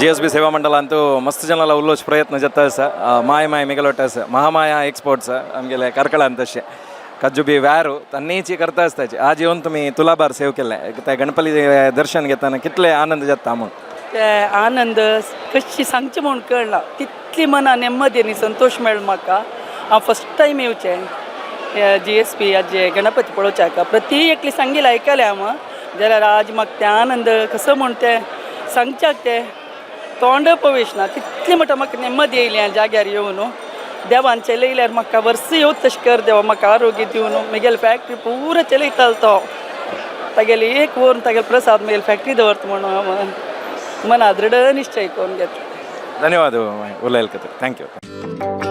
G S B ಸೇವಾ ಮಂಡಲ ಅಂತೂ ಮಸ್ತ್ ಜನಲ ಉಲ್ಲೋಚ್ ಪ್ರಯತ್ನ ಜತ್ತ ಆಸ. ಮಾಯ ಮಾಯ ಮಿಗಲೊಟ್ಟ ಆಸ, ಮಹಾಮಾಯ ಎಕ್ಸ್ಪೋರ್ಟ್ಸ್ ಆಮಗೆಲೆ ಕಾರ್ಕಳ ಅಂತಶೆ ಕಜ್ಜು ಬಿ ವ್ಯಾರು ತನ್ನೇಚಿ करता आसताची आज येवन तुमी तुलाभार सेव केल्ले ते गणपती दर्शन घेतना कितले आनंद जाता म्हूण. ते आनंद कशी सांगची म्हूण कळना, तितली मना नेम्मदी आनी संतोश मेळ्ळो म्हाका. हांव फस्ट टायम येवचें जीएसपी आजे गणपती पळोवच्या. प्रति एकली सांगिल्लें आयकलें हांव, जाल्यार आज म्हाका तें आनंद कसो म्हूण तें सांगच्याक तें तोंड पवेश ना, तितली म्हणटा म्हाका नेम्मदी येयली ह्या जाग्यार येवन. देवान चलयल्यार म्हाका वर्स येवत तशें कर देवा, म्हाका आरोग्य दिवन. म्हगेली फॅक्ट्री पुरो चलयतालो तो, तागेली एक व्हरून तागेलो प्रसाद म्हगेली फॅक्ट्री दवरता म्हणून हांव मना दृढ निश्चय करून घेतला. धन्यवाद उलयल खातीर, thank you.